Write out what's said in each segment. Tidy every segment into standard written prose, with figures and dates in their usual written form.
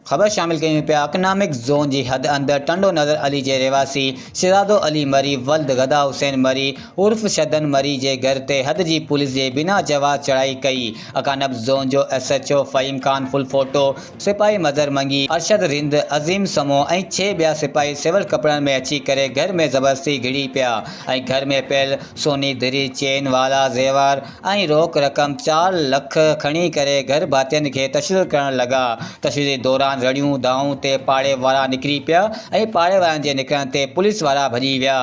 خبر شامل ڪيون پيا اڪنامڪ زون جي حد اندر ٽنڊو نظر علي جي رهواسي شھزادو علي مري ولد غدا حسين مري عرف شدن مري جي گهر تي حد جي پوليس جي بنا جواز چڙهائي ڪئي اڪانب زون جو S H O Faheem Khan Phulpoto سپاهي مظهر منگي، ارشد رند، عظيم سمون ۽ ڇهه ٻيا سپاهي سول ڪپڙن ۾ اچي ڪري گهر ۾ زبردستي گهڙي پيا ۽ گهر ۾ پيل سوني دري، چين، والا، زيور ۽ روڪ رقم چار لک کڻي ڪري گهر ڀاتين کي تشدد ڪرڻ لڳا. تشدد دوران رڙيون دانهون تي پاڙي وارا نڪري پيا ۽ پاڙي وارن جي نڪرڻ تي پوليس وارا ڀڄي ويا.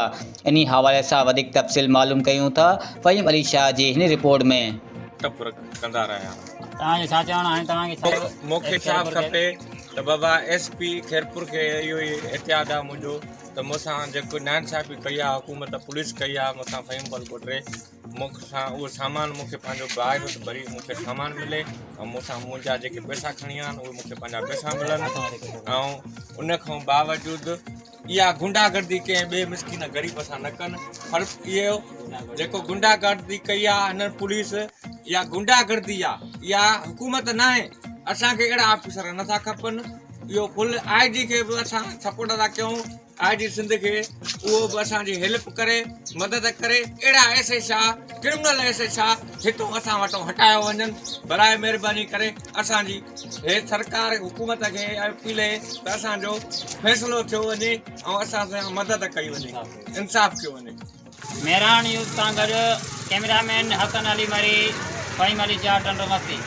انهي حوالي سان وڌيڪ تفصيل معلوم ڪيون ٿا فهيم علي شاهه جي هن رپورٽ ۾. ٽپ ڪندا رهيا. توهان جو ڇا چوڻ آهي توهان کي ڇا مون کي ڇا کپي ته بابا ايس پي خيرپور کي اهو ئي احتياط آهي منهنجو ته مون سان جيڪو ناانصافي ڪئي آهي حڪومت پوليس ڪئي آهي مون سان فهيم بل ڪوٽري مون سان اهو سامان مون کي پنهنجو باعزت ڀري مون کي سامان ملي ۽ مون سان منهنجا جيڪي پئسا کڻي ويا آهن اهي مون کي پنهنجا پئسا ملن ۽ ان کان باوجود اها گنڊا گردي ڪنهن ٻئي مسڪين غريب سان نه ڪن فرق اهو جيڪو گنڊا گردي ڪئي آهي هنن پوليس اها گنڊا گردي آهي اها حڪومت ناهي اسانکي اهڙا آفيسر نٿا کپن اهو فل I جي کي به اسان سپورٽ ٿا ڪيون آء جي سنڌ کي اهو به اسان جي هيلپ ڪري مدد ڪري اهڙا S H I criminal S H I هتو اسان وٽو هٽايو وڃن برائي مهرباني ڪري اسان جي هي سرڪار حڪومت کي اپيل اهي ته اسان جو فيصلو ٿيو وڃي ۽ اسان سان مدد ڪئي وڃي انصاف ڪيو وڃي. مهراڻ نيوز سان گڏ ڪئميرا مين حسن علي مري، فهيم علي شاهه ٽنڊو مستي.